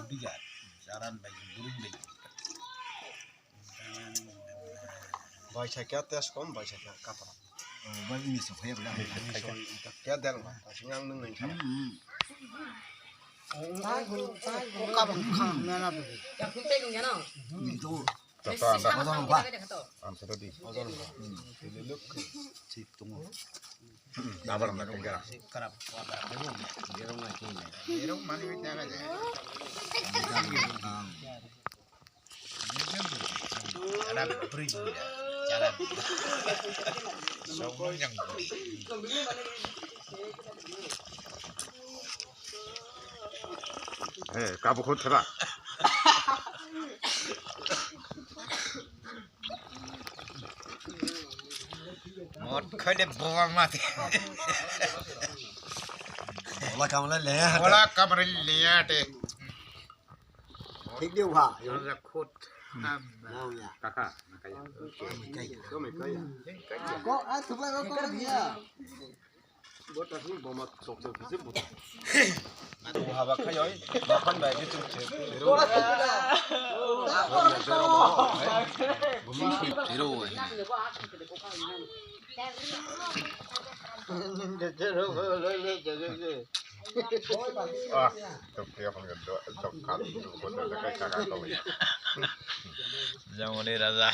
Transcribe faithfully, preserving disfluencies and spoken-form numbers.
Bigat, jaran bai, burung bai. Bai sakya test kom, bai sakya kator. Bai miso phaya bela. Miso kya del ma, ta singang nung nung kala. Hmm. Ko kabang khang na na bebe. Itu. Tata anda. Ojon ba. Am sa tadi. Ojon ba. Leluk. Sik tungo. Nabar na kengga. Karap. Gerong na kengga. Gerong mani wit na na. Jalan bridge ya. Jalan. Somo yang. Eh, kabu khut thela. Mot khade boga mate. Bola kamla le. Bola kamre le ate. Thik de wa. Khut. Nang ya. Kaka, nakaya. Kami kaya. Kami kaya. Ko a thubla ko ko dia. Bo ta sini boma sok sok kisi bo. Atu haba khayoi, mapan bai ke tuk che. Boma sini tiro wa hina. Ah, tuk che kon ga do, do ka, do ko da kai ka ka ko. Jamuni raja.